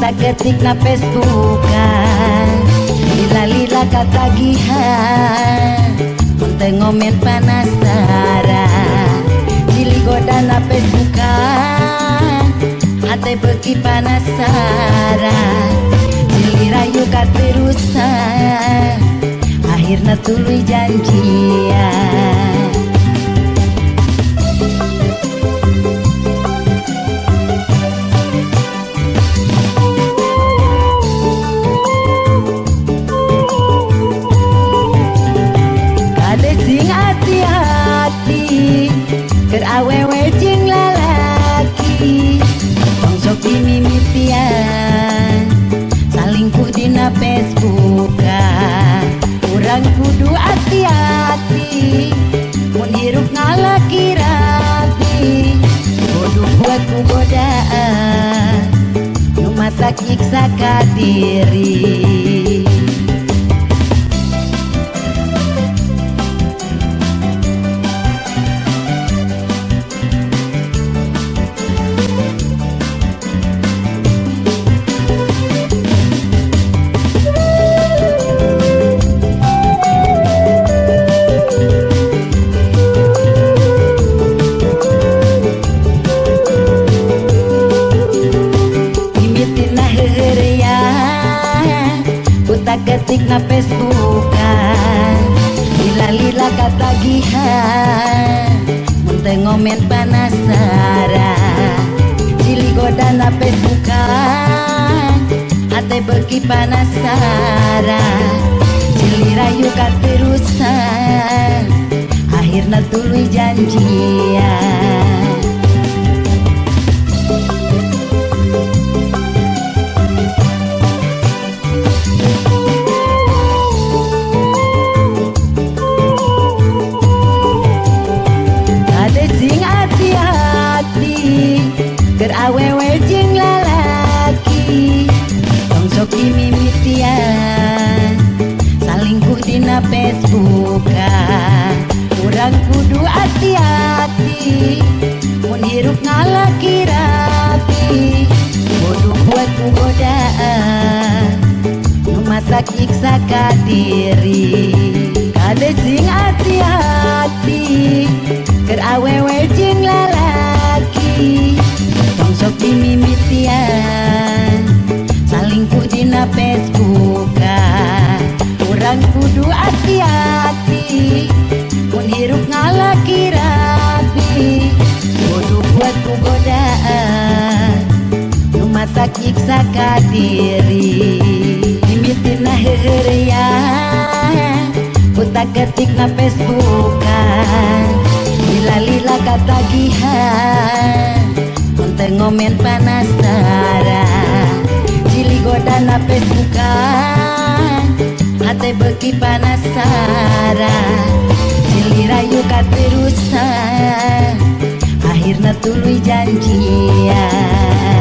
Utak ketik na Facebookan, lila-lila katagihan, mun teu ngomen penasaran. Cili goda na Facebookan, hate beuki penasaran. Cili rayu katerusan, akhirna tuluy janjian. Kade sing hati-hati, keur awewe jeung lalaki, tong sok dimimitian salingkuh dina Facebookan. Urang kudu hati-hati mun hirup ngalaki rapi, bodoh buat ku godaan nu matak nyiksa ka diri. Mimitina heureyan, utak ketik na Facebookan, lila-lila katagihan, mun teu ngomen penasaran. Cili goda na Facebookan, hate beuki penasaran. Cili rayu katerusan, akhirna tuluy janjian. Kade sing hati-hati, keur awewe jeung lalaki, tong sok dimimitian salingkuh dina Facebookan. Urang kudu hati-hati mun hirup ngalaki rapi, bodoh buat ku godaan nu matak nyiksa ka diri. Kade sing hati-hati, keur awewe jeung lalaki, tong sok dimimitian salingkuh dina Facebookan. Urang kudu hati-hati mun hirup ngalaki rapi, bodoh buat ku godaan nu matak nyiksa ka diri. Mimitina heureyan, utak ketik na Facebookan, lila-lila katagihan, mun teu ngomen penasaran. Cili goda na Facebookan, hate beuki penasaran. Cili rayu katerusan, akhirna tuluy janjian.